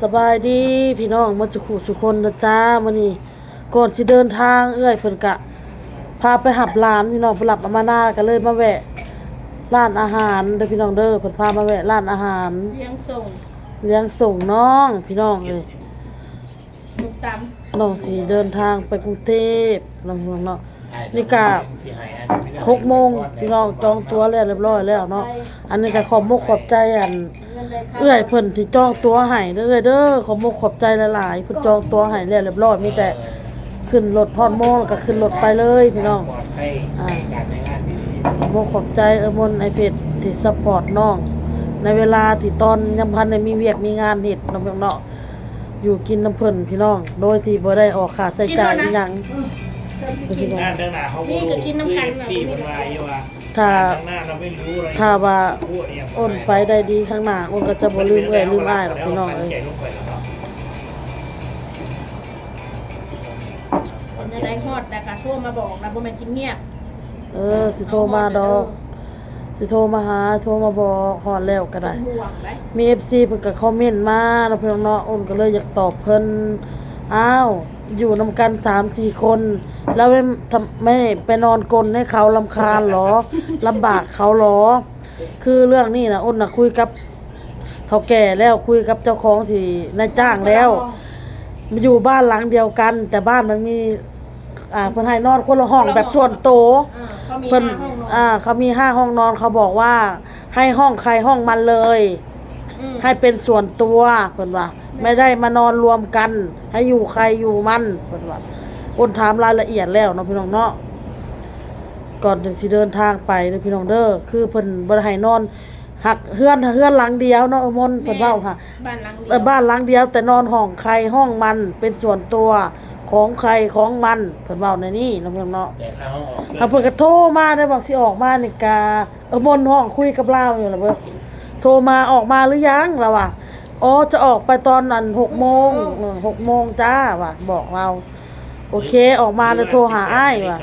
ສະບາຍດີພີ່ນ້ອງໝົດສູ່ຄູ່ສູ່ຄົນນະຈ້າ. ມື້ນີ້ກ່ອນຊິເດີນທາງ ເອື້ອຍເພິ່ນກະພາໄປຮັບຫຼານພີ່ນ້ອງ, ໄປຮັບອາມານາ ກະເລີຍມາແວະຮ້ານອາຫານເດີພີ່ນ້ອງເດີ. ເພິ່ນພາມາແວະຮ້ານອາຫານ ລ້ຽງສົ່ງ ລ້ຽງສົ່ງນ້ອງພີ່ນ້ອງເອີຍ. ນ້ອງຊິເດີນທາງໄປກຸງເທບເນາະພີ່ນ້ອງເນາະ. ນີ້ກະຫົກໂມງພີ່ນ້ອງ, ຈອງຕົ໋ວແລ້ວ ຮຽບຮ້ອຍແລ້ວເນາະ. ອັນນີ້ກະຂອບມຸກຂອບໃຈອັນເອື້ອຍເພິ່ນທີ່ຈອງຕົ໋ວໃຫ້ເດີເອື້ອຍເດີ. ຂອບມຸກຂອບໃຈຫຼາຍໆ, ເພິ່ນຈອງຕົ໋ວໃຫ້ແລ້ວຮຽບຮ້ອຍ, ມີແຕ່ຂຶ້ນລົດ ຮອດໂມງແລ້ວກະຂຶ້ນລົດໄປເລີຍພີ່ນ້ອງ. ອ່າ ຂອບມຸກຂອບໃຈເອື້ອຍມົນ ອ້າຍເພັດ ທີ່ຊັບພອດນ້ອງ ໃນເວລາທີ່ຕອນຍັງບໍ່ທັນໄດ້ມີວຽກມີງານເຮັດເນາະພີ່ນ້ອງເນາະ. ຢູ່ກິນນຳເພິ່ນພີ່ນ້ອງ ໂດຍທີ່ບໍ່ໄດ້ອອກຄ່າໃຊ້ຈ່າຍອີ່ຫຍັງ. ກິນນຳເພິ່ນ ງານທາງໜ້າເຮົາບໍ່ຮູ້ ມີກໍກິນນຳກັນນະ ຄື ເອັຟຊີ ເພິ່ນວ່າຢູ່ວ່າ ຖ້າ ທາງໜ້າເຮົາໄມ່ຮູ້ ຖ້າວ່າອ້ນໄປໄດ້ດີຂ້າງໜ້າ ອ້ນກໍຈະບໍ່ລືມເອື້ອຍລືມອ້າຍດອກພີ່ນ້ອງເອີຍ. ເປັນຈັ່ງໃດ ຮອດແລ້ວກໍໂທມາບອກນະ ບໍ່ແມ່ນຊິງຽບ. ເອີ ຊິໂທມາດອກ ເອີ ຊິໂທມາຫາ ໂທມາບອກ ຮອດແລ້ວກໍໄດ້. ເປັນຫ່ວງໄດ໋ ມີເອັຟຊີເພິ່ນກໍຄອມເມັນມາເນາະພີ່ນ້ອງເນາະ, ອ້ນກໍເລີຍຢາກຕອບເພິ່ນ. ອ້າວ ຢູ່ນຳກັນສາມສີ່ຄົນ ແລ້ວແມ່ນ ແມ່ນໄປນອນກົນໃຫ້ເຂົາລຳຄານເຫລ? ລຳບາກເຂົາເຫລ? ຄືເລື່ອງນີ້ນະ ອ້ນນະຄຸຍກັບເຖົ້າແກ່ແລ້ວ ຄຸຍກັບເຈົ້າຂອງທີ່ນາຍຈ້າງແລ້ວ. ມາຢູ່ບ້ານຫຼັງດຽວກັນ ແຕ່ບ້ານມັນມີ ອ່າ ເພິ່ນໃຫ້ນອນຄົນລະຫ້ອງແບບສ່ວນໂຕ. ອ່າ ເພິ່ນ ເຂົາມີຫ້າຫ້ອງນອນ ອ່າ ເຂົາມີຫ້າຫ້ອງນອນ. ເຂົາບອກວ່າໃຫ້ຫ້ອງໃຄຫ້ອງມັນເລີຍ ອືມ ໃຫ້ເປັນສ່ວນຕົວ ເພິ່ນວ່າ ແມ່ນ ໄມ່ໄດ້ມານອນລວມກັນ ໃຫ້ຢູ່ໃຄຢູ່ມັນ ເພິ່ນວ່າ. ອ້ນຖາມລາຍລະອຽດແລ້ວເນາະພີ່ນ້ອງເນາະ ກ່ອນຈຶ່ງຊິເດີນທາງໄປເດີພີ່ນ້ອງເດີ. ຄືເພິ່ນບໍ່ໄດ້ໃຫ້ນອນ ຫາກເຮືອນ ເຮືອນຫຼັງດຽວເນາະ ເອື້ອຍມົນ ເພິ່ນເວົ້າຫາ ແມ່ນ ບ້ານຫຼັງດຽວ ເອີ ບ້ານຫຼັງດຽວ ແຕ່ນອນຫ້ອງໃຄຫ້ອງມັນ ເປັນສ່ວນຕົວຂອງໃຄຂອງມັນ ເພິ່ນເວົ້າແນວນີ້ເນາະ ພີ່ນ້ອງເນາະ. ແຕ່ຖ້າເຮົາອອກ ຖ້າເພິ່ນກໍໂທມາໄດ້ ບອກຊິອອກມານີ້ກະ ເອື້ອຍມົນຮ້ອງຄຸຍກັບລາວຢູ່ລະເບີດ ໂທມາ ອອກມາຫຼືຍັງ ລາວວ່າ ອໍ ຈະອອກໄປຕອນອັນ ຫົກໂມງ ຫົກໂມງ ເອີ ຫົກໂມງຈ້າ ວ່າ ບອກລາວ. ໂອເຄ ອອກມາແລ້ວໂທຫາອ້າຍວ່າ.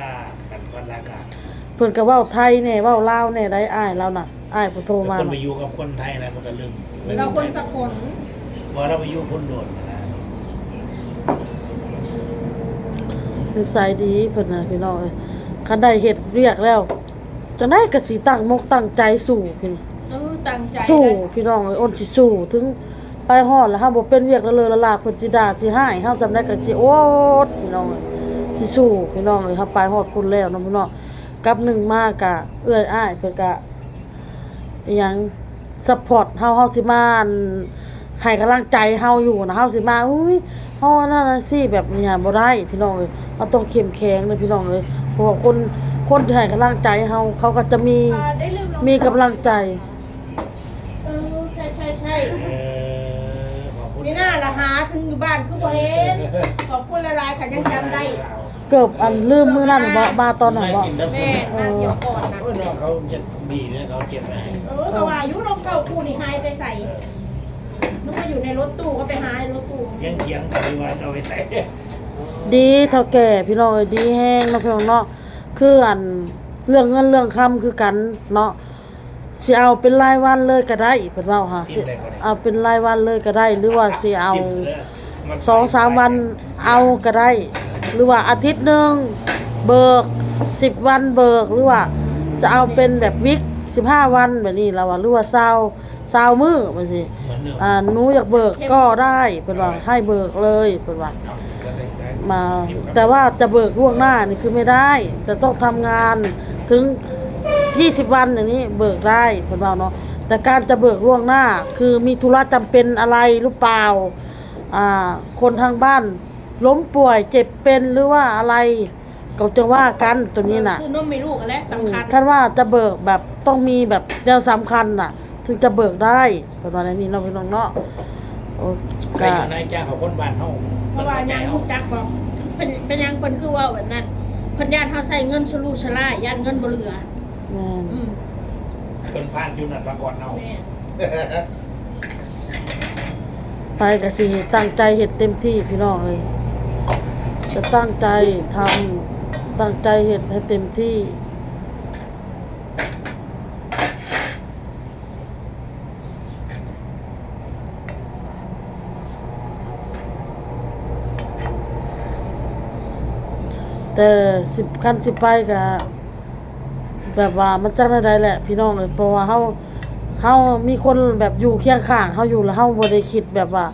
ເພິ່ນກໍເວົ້າໄທແດ່ ເວົ້າລາວແດ່ໄດ໋ ອ້າຍລາວນະ ອ້າຍຜູ້ໂທມາ. ເພິ່ນໄປຢູ່ກັບຄົນໄທແລ້ວ ເພິ່ນກໍລືມ ລາວຄົນສະກົນ ບໍ່ ລາວໄປຢູ່ພຸ້ນໂດນນະ. ນິໄສດີເພິ່ນນະ ພີ່ນ້ອງເອີຍ. ຄັນໄດ້ເຮັດວຽກແລ້ວ ຈັ່ງໃດກໍຊິຕັ້ງມົກຕັ້ງໃຈສູ້ພີ່ ເອີ ຕັ້ງໃຈ ສູ້ ນະ ພີ່ນ້ອງເອີຍ. ອ້ນຊິສູ້ ເຖິງໄປຮອດແລ້ວ ເຮົາບໍ່ເປັນວຽກລະເລີລະລາ ເພິ່ນຊິດ່າຊິຮ້າຍເຮົາສ່ຳໃດກໍຊິອົດ ພີ່ນ້ອງເອີຍ. ຊິສູ້ ພີ່ນ້ອງເອີຍ. ເຮົາໄປຮອດພຸ້ນແລ້ວເນາະ ພີ່ນ້ອງ. ກັບໜຶ່ງມາກະເອື້ອຍອ້າຍເພິ່ນກະ ອີ່ຫຍັງ ຊັບພອດເຮົາ ເຮົາຊິມາ ອັນ ໃຫ້ກຳລັງໃຈເຮົາຢູ່ນະ ເຮົາຊິມາ ອຸ້ຍ ເຮົາອັນນັ້ນອັນນີ້ ແບບນີ້ບໍ່ໄດ້ພີ່ນ້ອງເອີຍ. ເຮົາຕ້ອງເຂັ້ມແຂງເດີພີ່ນ້ອງເອີຍ ເພາະວ່າຄົນ ຄົນທີ່ໃຫ້ກຳລັງໃຈເຮົາ ເຂົາກໍຈະມີ ອ່າ ໄດ້ລືມລອງ ມີກຳລັງໃຈ. ເອີ ໃຊ່ໆໆ ເອີ ຂອບຄຸນ ນີ້ນະລະ ຫາເຖິງຢູ່ບ້ານຄືບໍ່ເຫັນ. ຂອບຄຸນຫຼາຍໆ ຄັນຍັງຈຳໄດ້. ເກີບອັນລືມມື້ນັ້ນເບາະ ມາຕອນນັ້ນເບາະ. ແມ່ນ ມາທ່ຽວກ່ອນນະ. ໂອ້ຍ ນ້ອງເຂົາຈະດີເດ້ ເຂົາເກັບໄວ້ໃຫ້. ເອີ ກໍວ່າຢູ່ ລອງເຂົ້າຄູ່ນີ້ຫາຍໄປໃສ? ເອີ ນຶກວ່າຢູ່ໃນລົດຕູ້ ກໍໄປຫາໃນລົດຕູ້. ຍັງຖຽງກັນຢູ່ວ່າເອົາໄປໃສ. ດີເຖົ້າແກ່ພີ່ນ້ອງເອີຍ ດີແຮງເນາະ ພີ່ນ້ອງເນາະ. ຄືອັນເລື່ອງເງິນເລື່ອງຄຳຄືກັນເນາະ ຊິເອົາເປັນລາຍວັນເລີຍກໍໄດ້ ເພິ່ນເວົ້າຫາ ຊິເອົາເປັນລາຍວັນເລີຍກໍໄດ້ ຫຼືວ່າຊິເອົາສອງສາມວັນເອົາກໍໄດ້ ຫຼືວ່າອາທິດໜຶ່ງເບີກ ສິບວັນເບີກ ຫຼືວ່າຈະເອົາເປັນແບບວິກ ສິບຫ້າວັນແບບນີ້ລະວ່າ ຫຼືວ່າຊາວ ຊາວມື້ວ່າຊີ້. ອ່າ ໜູຢາກເບີກກໍໄດ້ ເພິ່ນວ່າ ໃຫ້ເບີກເລີຍ ເພິ່ນວ່າ. ມາ ແຕ່ວ່າຈະເບີກລ່ວງໜ້ານີ້ຄືໄມ່ໄດ້ ຈະຕ້ອງທຳງານເຖິງຊາວວັນ ອັນນີ້ເບີກໄດ້ ເພິ່ນເວົ້າເນາະ. ແຕ່ການຈະເບີກລ່ວງໜ້າ ຄືມີທຸລະຈຳເປັນອະໄລຫຼືເປົ່າ ອ່າ ຄົນທາງບ້ານລົ້ມປ່ວຍເຈັບເປັນ ຫຼືວ່າອະໄລ ກໍຈັ່ງວ່າກັນໂຕນີ້ນະ. ຊື້ນົມໃຫ້ລູກຫັ້ນແຫຼະສຳຄັນ. ອືມ ຄັນວ່າຈະເບີກແບບ ຕ້ອງມີແບບແນວສຳຄັນນະ ເຖິງຈະເບີກໄດ້ ເພິ່ນວ່າແນວນີ້ເນາະ ພີ່ນ້ອງເນາະ. ໂອ ກະນາຍຈ້າງເຂົາຄົນບ້ານເຮົາ ເພິ່ນຫຍັງຮູ້ຈັກບໍ່? ເພິ່ນ ເປັນຫຍັງເພິ່ນຄືເວົ້າແບບນັ້ນ? ເພິ່ນຢ້ານເຮົາໃຊ້ເງິນສະລຸສະຫຼາຍ ຢ້ານເງິນບໍ່ເຫຼືອ. ແມ່ນ ອືມ ເພິ່ນຜ່ານຈຸດນັ້ນມາກ່ອນເຮົາ. ແມ່ນ ໄປກໍຊິຕັ້ງໃຈເຮັດເຕັມທີ່ພີ່ນ້ອງເອີຍ ຈະຕັ້ງໃຈທຳ ຕັ້ງໃຈເຮັດໃຫ້ເຕັມທີ່. ແຕ່ຊິ ຄັນຊິໄປກະ ແບບວ່າມັນຈັກແນວໃດແຫຼະພີ່ນ້ອງເອີຍ ເພາະວ່າເຮົາ ເຮົາມີຄົນແບບຢູ່ຄຽງຂ້າງເຮົາຢູ່ ແລ້ວເຮົາບໍ່ໄດ້ຄິດແບບວ່າ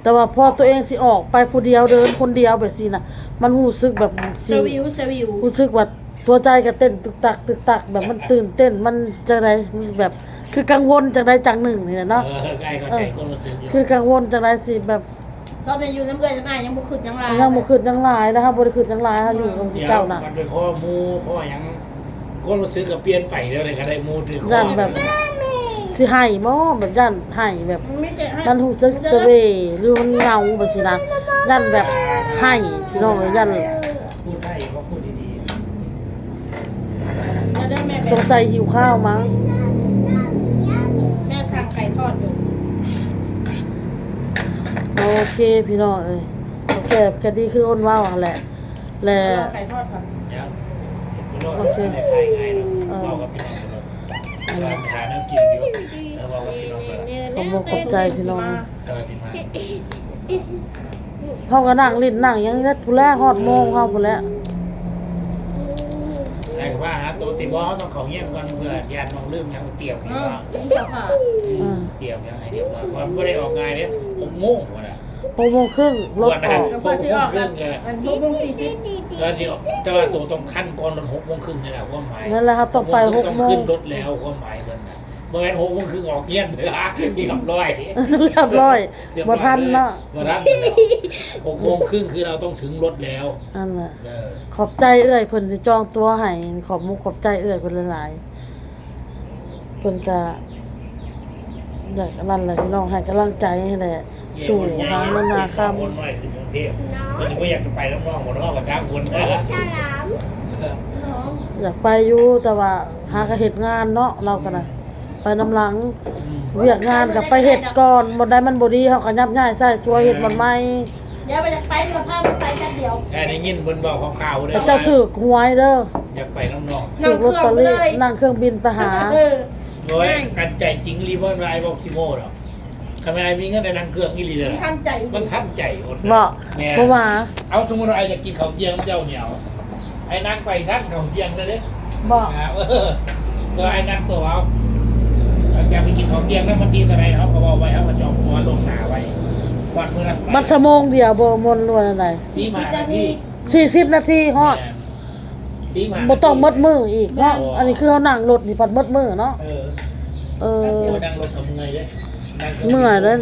ແຕ່ວ່າພໍຕົວເອງຊິອອກໄປຜູ້ດຽວ ເດີນຄົນດຽວແບບຊີ້ນະ ມັນຮູ້ສຶກແບບຊິ ສະວິວ ສະວິວ ຮູ້ສຶກວ່າຫົວໃຈກະເຕັ້ນຕຶກຕັກ ຕຶກຕັກ ແບບມັນຕື່ນເຕັ້ນ ມັນຈັ່ງໃດ ມັນແບບຄືກັງວົນຈັ່ງໃດຈັ່ງໜຶ່ງນີ້ແຫຼະເນາະ ເອີ ອ້າຍເຂົ້າໃຈ ເອີ ຄວາມຮູ້ສຶກຢູ່ ຄືກັງວົນຈັ່ງໃດຊິແບບ ຕອນນີ້ຢູ່ນຳເອື້ອຍນຳອ້າຍຍັງບໍ່ຄິດຫຍັງຫຼາຍ ຍັງບໍ່ຄິດຫຍັງຫຼາຍນະ ເຮົາບໍ່ໄດ້ຄິດຫຍັງຫຼາຍ ເຮົາຢູ່ກັບເຈົ້ານະ ມັນໄປພໍໝູ່ພໍຫຍັງ ຄວາມຮູ້ສຶກກໍປ່ຽນໄປແລ້ວ ໄດ້ກໍໄດ້ໝູ່ຖືກ ຢ້ານແບບຊິໄຫ້ບໍ ແບບຢ້ານໄຫ້ແບບ ມັນຮູ້ສຶກສະເຫວ່ຍ ຫຼືມັນເຫງົາແບບຊີ້ນະ ຢ້ານແບບໄຫ້ພີ່ນ້ອງເອີຍ ຢ້ານ ເອີ ສງໄສຫິວຂ້າວມັ້ງ ແມ່ສັ່ງໄກ່ທອດຢູ່ ໂອເຄພີ່ນ້ອງເອີຍ ໂອເຄ ກະດີຄືອ້ນເວົ້າຫັ້ນແຫຼະ ແລະ ລໍໄກ່ທອດກ່ອນ ໂອເຄ ເອີ ເວົ້າກັບພີ່ນ້ອງກ່ອນ ເອີ ຫາແນວກິນຢູ່ ເອີ ເວົ້າກັບພີ່ນ້ອງກ່ອນ ຂອບອົກຂອບໃຈພີ່ນ້ອງ ເຮົາກໍນັ່ງຫຼິ້ນນັ່ງຫຍັງນີ້ແຫຼະ ພຸ້ນແຫຼະ ຮອດໂມງເຮົາພຸ້ນແຫຼະ ໃຫ້ວ່າຫາໂຕຕິບໍ່ ເຮົາຕ້ອງເຂົ້າຮຽນກ່ອນ ເພື່ອຢ້ານນ້ອງລືມຫຍັງ ຕຽມໃຫ້ວ່າ ເອີ ຕຽມຫຍັງໃຫ້ຮຽບຮ້ອຍ ເພາະວ່າບໍ່ໄດ້ອອກງ່າຍເດ້ ຫົກໂມງພຸ້ນນະ ຫົກໂມງເຄິ່ງລົດອອກ ຫົກໂມງເຄິ່ງ ເອີ ຫົກໂມງສີ່ສິບ ກໍຊິອອກ ແຕ່ວ່າໂຕຕ້ອງທັນກ່ອນລົດຫົກໂມງເຄິ່ງນີ້ແຫຼະ ຄວາມໝາຍ ນັ້ນແຫຼະ ເຮົາຕ້ອງໄປຫົກໂມງ ຂຶ້ນລົດແລ້ວ ຄວາມໝາຍເພິ່ນນະ ບໍ່ແມ່ນຫົກໂມງເຄິ່ງອອກຮຽນ ຮຽບຮ້ອຍ ຮຽບຮ້ອຍ ບໍ່ທັນເນາະ ບໍ່ທັນແລ້ວ ຫົກໂມງເຄິ່ງຄືເຮົາຕ້ອງເຖິງລົດແລ້ວ ນັ້ນແຫຼະ ເອີ ຂອບໃຈເອື້ອຍເພິ່ນທີ່ຈອງຕົວໃຫ້ ຂອບມຸກຂອບໃຈເອື້ອຍເພິ່ນຫຼາຍໆ ເພິ່ນກະ ຢາກອັນນັ້ນແຫຼະພີ່ນ້ອງ ໃຫ້ກຳລັງໃຈຫັ້ນແຫຼະ ສູ້ຫາເງິນຫາຄຳ ຄົນນ້ອຍຂຶ້ນກຸງເທບ ເພິ່ນຊິບໍ່ຢາກຈະໄປນຳນ້ອງບໍ່ເນາະ ກະຈັກຄົນ ສລາມ ຢາກໄປຢູ່ ແຕ່ວ່າຫາກະເຮັດງານເນາະ ລາວກະນະ ໄປນຳຫຼັງ ອືມ ວຽກງານກະໄປເຮັດກ່ອນ ບ່ອນໃດມັນບໍ່ດີ ເຮົາກະຍັບຍ້າຍຊ້າຍຊວຍ ເຮັດບ່ອນໃໝ່ ຢ່າວ່າຢາກໄປ ເຮົາພາມັນໄປແປັບດຽວ ແຕ່ໄດ້ຍິນເພິ່ນເວົ້າຂ່າວໆເດ້ ເຈົ້າຖືກຫວຍເດີ ຢາກໄປນຳນ້ອງ ນັ່ງເຄື່ອງບິນໄປຫາ ເອີ ໂອ້ຍ ຄັນໃຈຈິງອີ່ຫຼີ ບໍ່ແມ່ນວ່າອ້າຍເວົ້າຂີ້ໂມ້ດອກ ຄັນແມ່ນອ້າຍມີເງິນໄດ້ນັ່ງເຄື່ອງອີ່ຫຼີເດີ ມັນທັນໃຈ ມັນທັນໃຈຄົນ ເບາະ ແມ່ນ ເພາະວ່າ ເອົາ ສົມມຸດວ່າອ້າຍຢາກກິນເຂົ້າທ່ຽງນຳເຈົ້ານີ້ ເອົາ ອ້າຍນັ່ງໄປທັນເຂົ້າທ່ຽງເລີຍເດ້ ເບາະ ເອີ ກໍອ້າຍນັດໂຕເອົາ ຢາກໄປກິນເຂົ້າທ່ຽງນຳມັນຕີເທົ່າໃດ ເຮົາກໍເວົ້າໄວ້ ເຮົາກໍຈອງຕົວລ່ວງໜ້າໄວ້ ຮອດມື້ນັ້ນໄປ ມັນຊົ່ວໂມງດຽວບໍ່ ມ່ວນລ້ວນອັນໃດ ສີ່ສິບນາທີ ສີ່ສິບນາທີຮອດ ແມ່ນ ບໍ່ຕ້ອງໝົດມື້ອີກເນາະ ແມ່ນ ອັນນີ້ຄືເຮົານັ່ງລົດນີ້ພັດໝົດມື້ເນາະ ເອີ ເອີ ໂອ້ຍ ນັ່ງລົດກໍເມື່ອຍເດ້ ນັ່ງເຄື່ອງບິນ ເມື່ອຍເດ້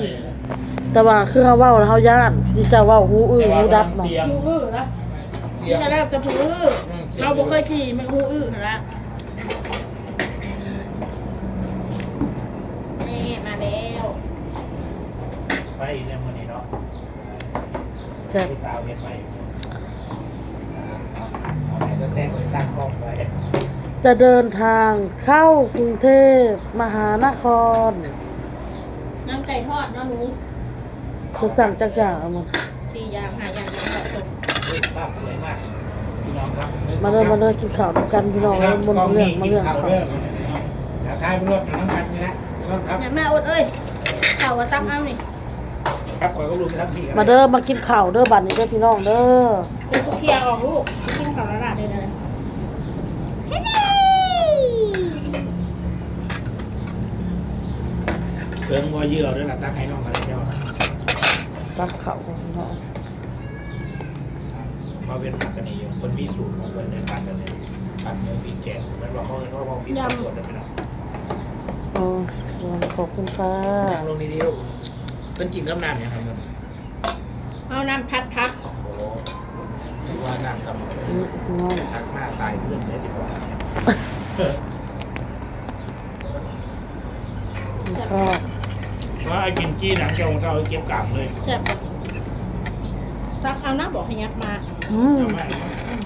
ແຕ່ວ່າຄືເຮົາເວົ້າແລ້ວເຮົາຢ້ານ ຊິເຈົ້າເວົ້າຫູອື້ຫູດັບເນາະ ຫູອື້ນະ ສຽງ ນີ້ແຫຼະຈະຫູອື້ ອືມ ເຮົາບໍ່ເຄີຍຂີ່ ມັນຫູອື້ຫັ້ນລະ ນີ້ມາແລ້ວ ໄປອີກແລ້ວມື້ນີ້ເນາະ ແຊບ ຜູ້ສາວເຮັດໄວ້ ເອົາ ເອົາໃຫ້ເຂົາແຕ່ງໄວ້ ຕັ້ງກ້ອງໄວ້ ຈະເດີນທາງເຂົ້າກຸງເທບມະຫານະຄອນ ຍັງໄກ່ທອດເນາະໜູ ຈະສັ່ງຈັກຢ່າງເອົາໝົດ ສີ່ຢ່າງ ຫ້າຢ່າງ ໄກ່ທອດ ເອີ ພາບສວຍມາກ ພີ່ນ້ອງຄັບ ມາເດີ ມາເດີ ກິນເຂົ້ານຳກັນພີ່ນ້ອງ ມາເລື່ອງ ມາເລື່ອງເຂົ້າ ຖ່າຍໄປໂລດ ນຳກັນນີ້ແຫຼະ ພີ່ນ້ອງຄັບ ແມ່ ແມ່ອົດເອີຍ ເຂົ້າກໍຕັກເອົານີ້ ມາເດີ ມາກິນເຂົ້າເດີ ບາດນີ້ເດີພີ່ນ້ອງເດີ ເຄຍອອກລູກ ກິນເຂົ້າລະລະເດີ ເຄິ່ງບໍ່ເຍືອເດີລະ ຕັກໃຫ້ນ້ອງມາແລ້ວ ຕັກເຂົ້າພີ່ນ້ອງ ມາເປັນໝາກກະນີ້ຢູ່ ເພິ່ນມີສູດຂອງເພິ່ນໃນຜັດອັນນີ້ ຜັດໝູ ພິກແກງ ແມ່ນວ່າເຂົາເອີ້ນວ່າ ເວົ້າຜິດ ຂໍໂທດເດີພີ່ນ້ອງ ເອີ ຂອບຄຸນຄ່ະ ນັ່ງລົງດີໆ ເພິ່ນກິນກັບນ້ຳຫຍັງຄັບ? ເອົານ້ຳຜັດຜັກ ໂອ້ ນຶກວ່ານ້ຳຕຳບັກຫຸ່ງ ອືມ ຜັດມາຕາຍເຮືອນເດ້ ແຊບ ວ່າກິນຈີ່ນະ ເຈົ້າເຈົ້າເກັບກາມເລີຍ ແຊບ ຕັກເອົານະ ບອກໃຫ້ຫຍັບມາ ອືມ ເອົາມາ ເອົາມາ ອືມ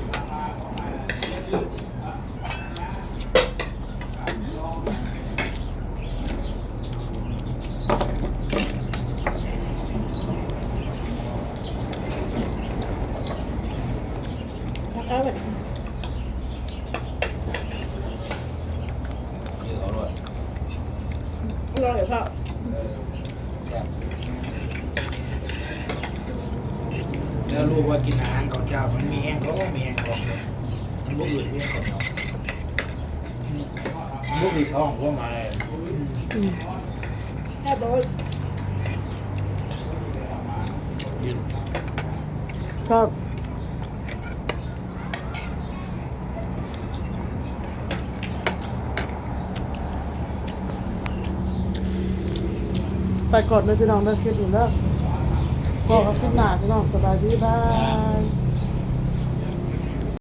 ແລ້ວກໍແບບ ເອີ ເອົາໂລດ ອະລ່ອຍເພາະ ເອີ ແຊບ ເອີ ກໍຮູ້ວ່າກິນອາຫານເຂົ້າເຈົ້າ ມັນມີແຮງທ້ອງ ມີແຮງທ້ອງເດ້ ມັນບໍ່ອືດເດ້ເຂົ້າເຈົ້າ ບໍ່ອືດທ້ອງ ຄວາມໝາຍ ອືມ ແຊບບໍ່ ເຢັນ ແຊບ ໄປກ່ອນເດີພີ່ນ້ອງເດີ ຄລິບນີ້ເດີ ພໍ້ກັນຄລິບໜ້າພີ່ນ້ອງ ສະບາຍດີ ບາຍ.